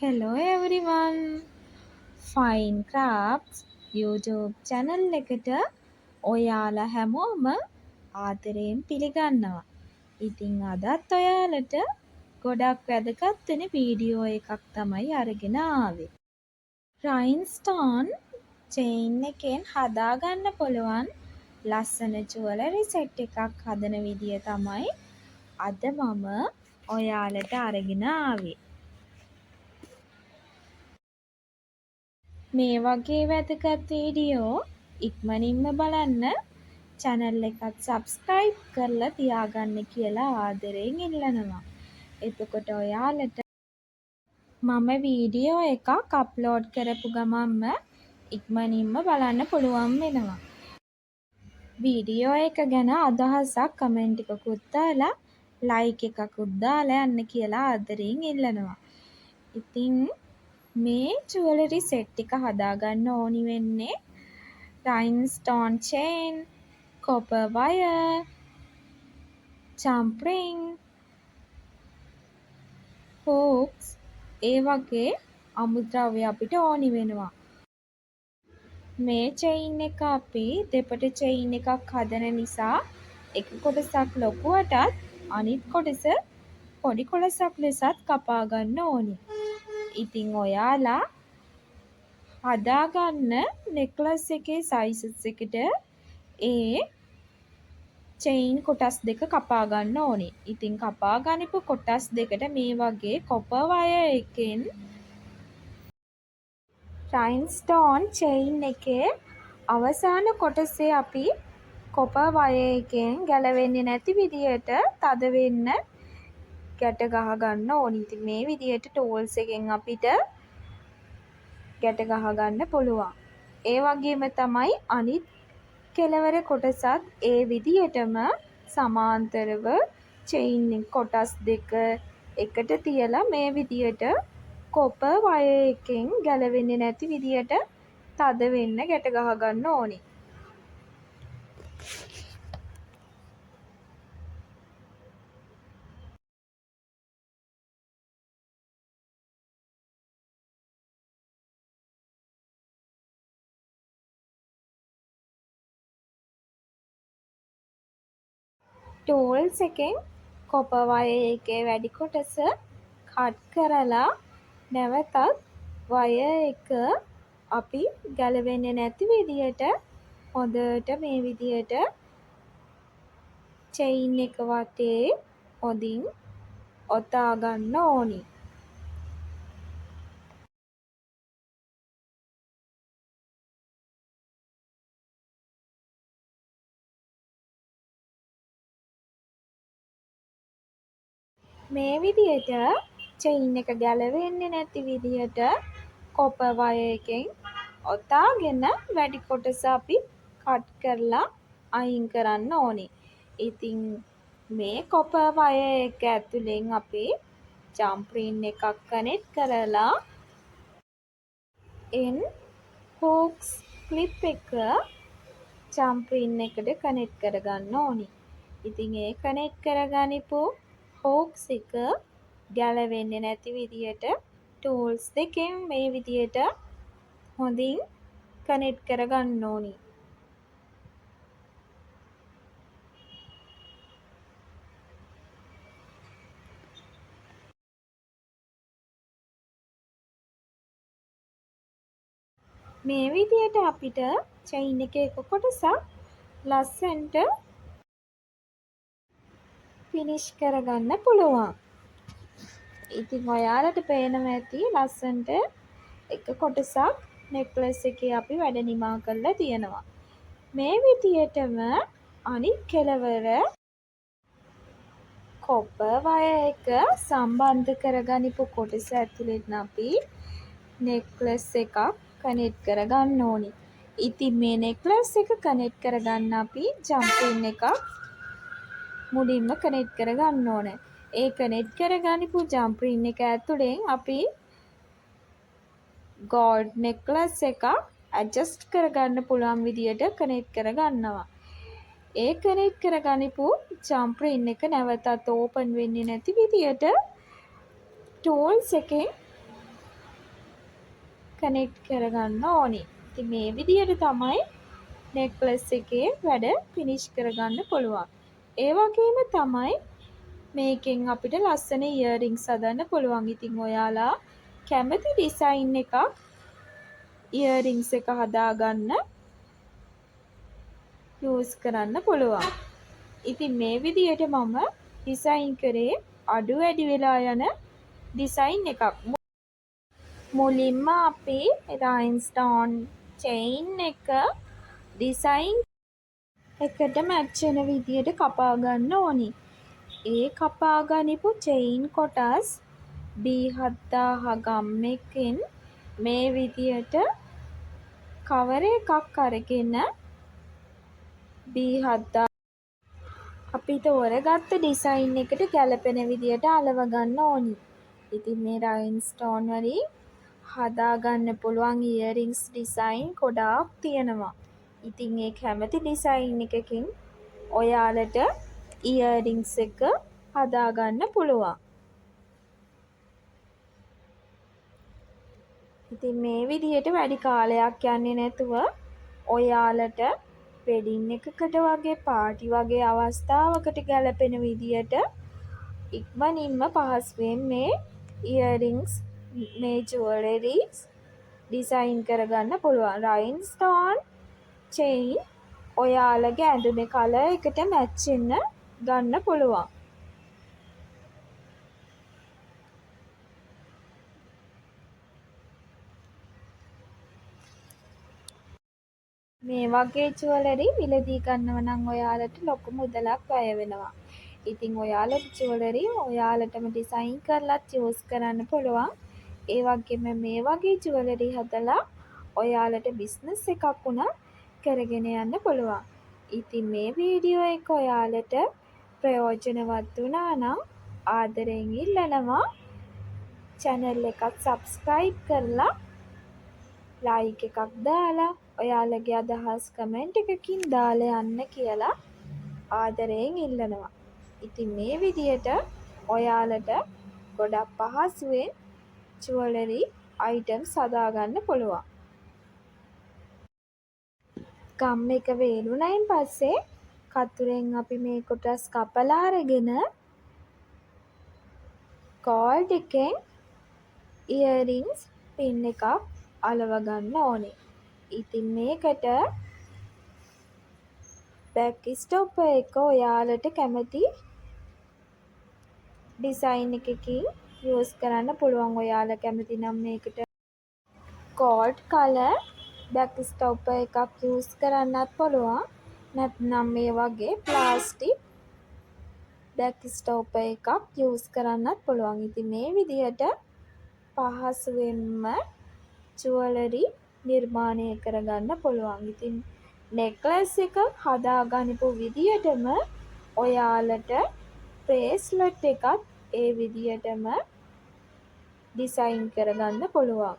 Hello everyone, Fine Crafts YouTube channel එකට ඔයාලා හැමෝම ආදරයෙන් පිළිගන්නවා. ඉතින් අදත් ඔයාලට ගොඩක් වැදගත් වෙන වීඩියෝ එකක් තමයි අරගෙන ආවේ. රයින්ස්ටෝන් චේන් එකෙන් හදාගන්න පුළුවන් ලස්සන ජුවලරි සෙට් එකක් හදන විදිය තමයි අද මම ඔයාලට අරගෙන ආවේ. මේ වගේ වැදගත් වීඩියෝ ඉක්මනින්ම බලන්න චැනල් එකත් සබ්ස්ක්‍රයිබ් කරලා තියාගන්න කියලා ආදරෙන් ඉල්ලනවා. එතකොට ඔයාලට මම වීඩියෝ එකක් අප්ලෝඩ් කරපු ගමන්ම ඉක්මනින්ම බලන්න පුළුවන් වෙනවා. වීඩියෝ එක ගැන අදහසක් කමෙන්ට් එකකුත් දාලා ලයික් එකකුත් දාලා යන්න කියලා ආදරෙන් ඉල්ලනවා. ඉතින් මේ ජුවලරි සෙට් එක හදාගන්න ඕනි වෙන්නේ rhinestone chain, copper wire, jump ring, hooks ඒ වගේ අමුද්‍රව්‍ය අපිට ඕනි වෙනවා. මේ චෙයින් එක අපි දෙපට චෙයින් එකක් හදන නිසා එක කොටසක් ලොකුවටත් අනිත් කොටස පොඩි කොටසක් ලෙසත් කපා ගන්න ඕනි. ඉතින් ඔයාලා හදාගන්න නෙක්ලස් එකේ සයිසස් එකට ඒ චෙයින් කොටස් දෙක කපා ගන්න ඕනි. ඉතින් කපා ගනිපු කොටස් දෙකට මේ වගේ කොපර් වයර් එකෙන් රයින්ස්ටෝන් චෙයින් එකේ අවසාන කොටසේ අපි කොපර් වයර් එකෙන් ගැලවෙන්නේ නැති විදියට තද වෙන්න ගැට ගහ ගන්න ඕනි. ඉතින් මේ විදියට ටූල්ස් එකෙන් අපිට ගැට ගහ ගන්න පුළුවන්. ඒ වගේම තමයි අනිත් කෙළවර කොටසත් ඒ විදියටම සමාන්තරව චෙයින් කොටස් දෙක එකට තියලා මේ විදියට කොපර් වයර් එකෙන් ගැලවෙන්නේ නැති විදියට තද වෙන්න ගැට ගහ ගන්න ඕනි. ටූල්ස් එකෙන් කොපර් වයර් එකේ වැඩි කොටස කට් කරලා නැවතත් වයර් එක අපි ගැලවෙන්නේ නැති විදියට හොඳට මේ විදියට චෙයින් එක වටේ හොඳින් ඔතා ගන්න ඕනි. මේ විදියට චෙයින් එක ගැලවෙන්නේ නැති විදියට කොපර් වයර් එකෙන් ඔතාගෙන වැඩි කොටස අපි කට් කරලා අයින් කරන්න ඕනි. ඉතින් මේ කොපර් වයර් එක ඇතුලෙන් අපි ජම්ප් රින් එකක් කනෙක්ට් කරලා එන් හූක්ස් ක්ලිප් එක ජම්ප් රින් එකට කනෙක්ට් කරගන්න ඕනි. ඉතින් ඒ කනෙක්ට් කරගනිපු හූක්ස් එක ගැලවෙන්නේ නැති විදියට ටූල්ස් දෙකෙන් මේ විදියට හොඳින් කනෙක්ට් කරගන්න ඕනි. මේ විදියට අපිට චෙයින් එකේ එක කොටසක් ලස්සනට ෆිනිෂ් කරගන්න පුළුවන්. ඉතින් ඔයාලට පේනවා ඇති ලස්සනට එක කොටසක් නෙක්ලස් එකේ අපි වැඩ නිමා කරලා තියෙනවා. මේ විදියටම අනිත් කෙළවර කොපර් වයර් එක සම්බන්ධ කරගනිපු කොටස ඇතුලෙන් අපි නෙක්ලස් එකක් කනෙක්ට් කරගන්න ඕනි. ඉතින් මේ නෙක්ලස් එක කනෙක්ට් කරගන්න අපි ජම්ප් රින් එකක් මුලින්ම කනෙක්ට් කරගන්න ඕනේ. ඒ කනෙක්ට් කරගනිපු ජම්ප් රින් එක ඇතුලෙන් අපි ගෝල්ඩ් නෙක්ලස් එකක් ඇඩ්ජස්ට් කරගන්න පුළුවන් විදියට කනෙක්ට් කරගන්නවා. ඒ කනෙක්ට් කරගනිපු ජම්ප් රින් එක නැවතත් ඕපන් වෙන්නේ නැති විදියට ටූල්ස් එකෙන් කනෙක්ට් කරගන්න ඕනි. ඉතින් මේ විදියට තමයි නෙක්ලස් එකේ වැඩ ෆිනිෂ් කරගන්න පුළුවන්. ඒ වගේම තමයි මේකෙන් අපිට ලස්සන ඉයරින්ග්ස් හදන්න පුළුවන්. ඉතින් ඔයාලා කැමති ඩිසයින් එකක් ඉයරින්ග්ස් එක හදාගන්න යූස් කරන්න පුළුවන්. ඉතින් මේ විදියට මම ඩිසයින් කරේ අඩු වැඩි වෙලා යන ඩිසයින් එකක්. මුලින්ම අපි රයින්ස්ටෝන් චෙයින් එක ඩිසයින් එකට මැච් වෙන විදියට කපා ගන්න ඕනි. ඒ කපා ගනිපු චෙයින් කොටස් B7000 ගම් එකෙන් මේ විදියට කවර එකක් අරගෙන B7000 අපි තෝරගත්ත ඩිසයින් එකට ගැලපෙන විදියට අලව ගන්න ඕනි. ඉතින් මේ රයින්ස්ටෝන් වලින් හදාගන්න පුළුවන් ඉයරින්ග්ස් ඩිසයින් ගොඩාක් තියෙනවා. ඉතින් ඒ කැමති ඩිසයින් එකකින් ඔයාලට ඉයරින්ග්ස් එක හදාගන්න පුළුවන්. ඉතින් මේ විදිහට වැඩි කාලයක් යන්නේ නැතුව ඔයාලට වෙඩින් එකකට වගේ පාටි වගේ අවස්ථාවකට ගැලපෙන විදියට ඉක්මනින්ම පහසුවෙන් මේ ඉයරින්ග්ස් මේ ජුවලරිස් ඩිසයින් කරගන්න පුළුවන්. රයින්ස්ටෝන් චෙයින් ඔයාලගේ ඇඳුමේ කලර් එකට මැච් වෙන්න ගන්න පුළුවන්. මේ වගේ ජුවලරි මිලදී ගන්නව නම් ඔයාලට ලොකු මුදලක් වැය වෙනවා. ඉතින් ඔයාලට ජුවලරි ඔයාලටම ඩිසයින් කරලත් යූස් කරන්න පුළුවන්. ඒ වගේම මේ වගේ ජුවලරි හදලා ඔයාලට බිස්නස් එකක් වුණත් කරගෙන යන්න පුළුවන්. ඉතින් මේ වීඩියෝ එක ඔයාලට ප්‍රයෝජනවත් වුණා නම් ආදරෙන් ඉල්ලනවා චැනල් එකත් සබ්ස්ක්‍රයිබ් කරලා ලයික් එකක් දාලා ඔයාලගේ අදහස් කමෙන්ට් එකකින් දාලා යන්න කියලා ආදරයෙන් ඉල්ලනවා. ඉතින් මේ විදියට ඔයාලට ගොඩක් පහසුවෙන් ජුවලරි අයිටම්ස් හදාගන්න පුළුවන්. ගම් එක වේලුණයින් පස්සේ කතුරෙන් අපි මේ කොටස් කපලා අරගෙන ගෝල්ඩ් එකෙන් ඉයරින්ග්ස් පින් එකක් අලව ගන්න ඕනේ. ඉතින් මේකට බැක් ස්ටොපර් එක ඔයාලට කැමති ඩිසයින් එකකින් යූස් කරන්න පුළුවන්. ඔයාලා කැමති නම් මේකට ගෝල්ඩ් කලර් බැක් ස්ටොපර් එකක් යූස් කරන්නත් පුළුවන්. නැත්නම් මේ වගේ ප්ලාස්ටික් බැක් ස්ටොපර් එකක් යූස් කරන්නත් පුළුවන්. ඉතින් මේ විදිහට පහසුවෙන්ම ජුවලරි නිර්මාණය කරගන්න පුළුවන්. ඉතින් නෙක්ලස් එක හදාගනිපු විදියටම ඔයාලට බ්‍රේස්ලට් එකත් ඒ විදියටම ඩිසයින් කරගන්න පුළුවන්.